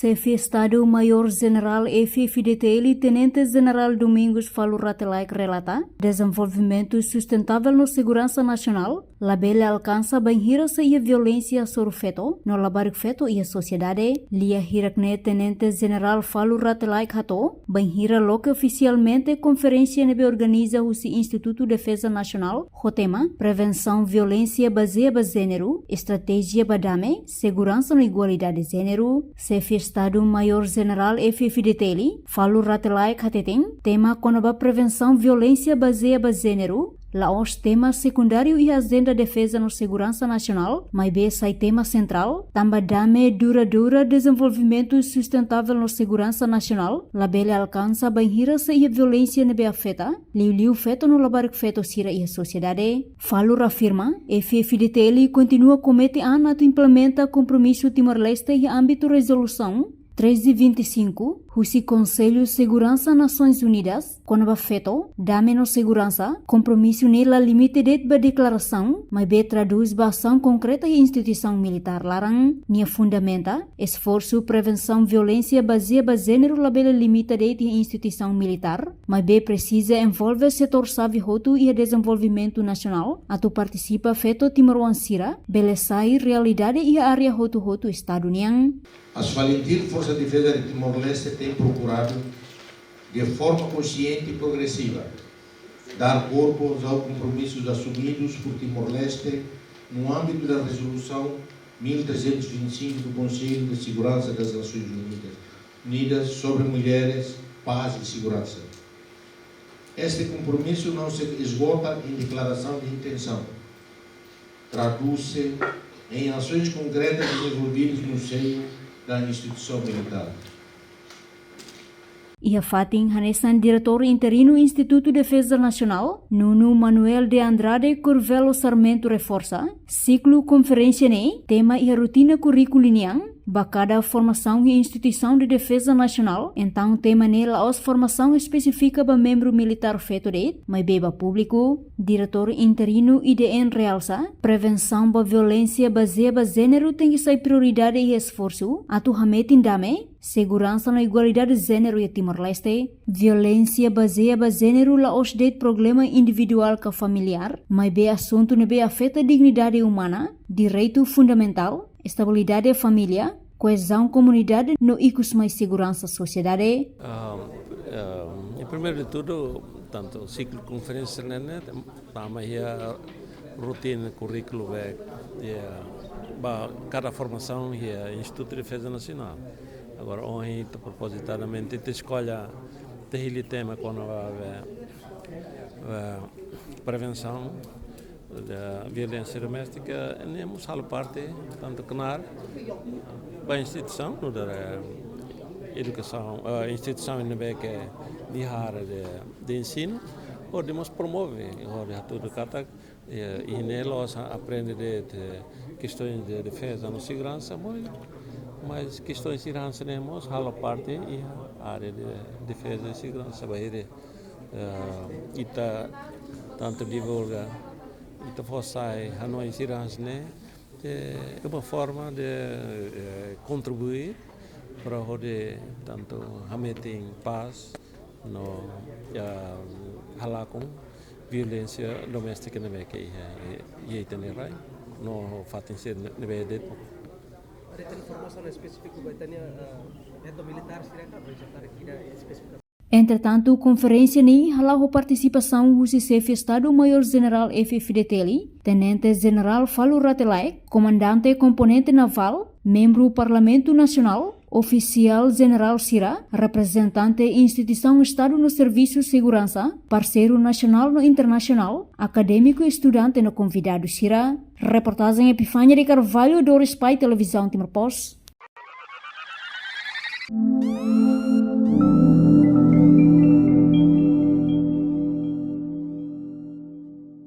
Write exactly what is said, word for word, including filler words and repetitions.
Xefe Estadu Maiór Jenerál F-FDTL, Tenente Jenerál Domingos Falur Rate Laek relata, dezenvolvimentu sustentável no seguransa nasionál labele alkansa bainhira sei iha violénsia hasoru feto no labarik feto iha sosiedade. Lia hirak ne'e Tenente Jenerál Falur Rate Laek hato'o, bainhira loke ofisialmente konferénsia ne'ebé organiza husi Institutu Defeza Nasionál ho tema Prevensaun Violénsia Bazeia ba Jéneru, Estratéjia ba Dame, Seguransa no Igualdade Jéneru. Xefe Estadu Maiór Jenerál F-FDTL, Falur Rate Laek hateten, tema kona-ba prevensaun violénsia bazeia ba jéneru la'ós tema sekundáriu iha ajenda defeza no seguransa nasionál, maibé sai tema sentrál, tanba dame duradoura, dezenvolvimentu sustentável no seguransa nasionál labele alkansa bainhira sei iha violénsia ne'ebé afeta liuliu feto no labarik feto sira iha sosiedade. Falur afirma, F-FDTL kontinua komete an atu implementa kompromisu Timor-Leste iha ámbitu rezolusaun treze vinte e cinco, husi Konsellu Seguransa Nasoins Unidas, kona-ba feto, dame no seguransa. Kompromisu ne'e la limita de'it ba deklarasaun, maibé tradús ba asaun konkreta iha instituisaun militár laran. Nia fundamenta, esforsu prevensaun violénsia bazeia ba jéneru labele limita de'it iha instituisaun militár, maibé presiza envolve setór xave hotu iha dezenvolvimentu nasionál, atu partisipa feto timoroan sira bele sai realidade iha área hotu-hotu Estadu nian. As FALINTIL, Força de Defesa de Timor-Leste, tem procurado, de forma consciente e progressiva, dar corpo aos compromissos assumidos por Timor-Leste no âmbito da Resolução mil trezentos e vinte e cinco do Conselho de Segurança das Nações Unidas, Unidas sobre Mulheres, Paz e Segurança. Este compromisso não se esgota em declaração de intenção. Traduz-se em ações concretas desenvolvidas no seio da instituição militar. Iha fatin hanesan, Diretór Interinu Institutu Defeza Nasionál, Nuno Manuel de Andrade Curvelo Sarmento reforsa, siklu konferénsia ne'e tema iha rotina kurríkulu nian ba kada formasaun iha instituisaun de defeza nasionál. Entaun tema ne'e la'ós formasaun espesífika ba membru militár feto de'it, maibé ba públiku. Diretór Interinu I D N realsa, prevensaun ba violénsia bazeia ba jéneru tenke sai prioridade iha esforsu atu hametin dame, seguransa no igualdade jéneru iha Timor-Leste. Violénsia bazeia ba jéneru la'ós de'it problema individuál ka familiár, maibé asuntu ne'ebé afeta dignidade umana, direitu fundamentál, estabilidade família, koezaun komunidade no ikus mai seguransa sosiedade. Ah, ah, em primeiro de tudo, tantu siklu konferénsia ne'e, ne'e tama iha rotina kurríkulu be, iha, ba kada formasaun iha Institutu Defeza Nasionál. Agora, ohin, ita propositadamente, ita eskolla, ita hili tema kona-ba, be, be, prevensaun da violénsia doméstika, ne'e mós halo parte, tantu knaar ba instituisaun, nu'udar, eh, edukasaun, eh, instituisaun ne'ebé ke iha área de, de ensinu, hodi mós promove, hodi hatudu katak, eh, iha ne'e la'ós aprende de'it kestões de defeza no seguransa, mas, mas kestões sira-ne'e mós halo parte iha área de defeza e seguransa, bainhira, eh, ita tantu divulga, ita fó sai hanoin sira-ne'e, é uma forma de, eh, contribuir para hodi tantu hametin pás no, eh, halakon violénsia doméstika ne'ebé ke iha, iha ita-nia rai no fatin sira ne'ebé de'it. Ada informasaun espesífiku ba ita-nia, eh, feto militár sira ka, ba ita-nia ida espesífiku? Entretantu, konferénsia ne'e hala'o ho partisipasaun husi Xefe Estadu Maiór Jenerál F-FDTL, Tenente Jenerál Falur Rate Laek, Komandante Komponente Navál, membru Parlamentu Nasionál, ofisiál jenerál sira, reprezentante instituisaun Estadu no servisu seguransa, parseiru nasionál no internasionál, akadémiku, estudante no konvidadu sira. Reportajen Epifania de Carvalho, Doris Pai, Televizaun Timor Post.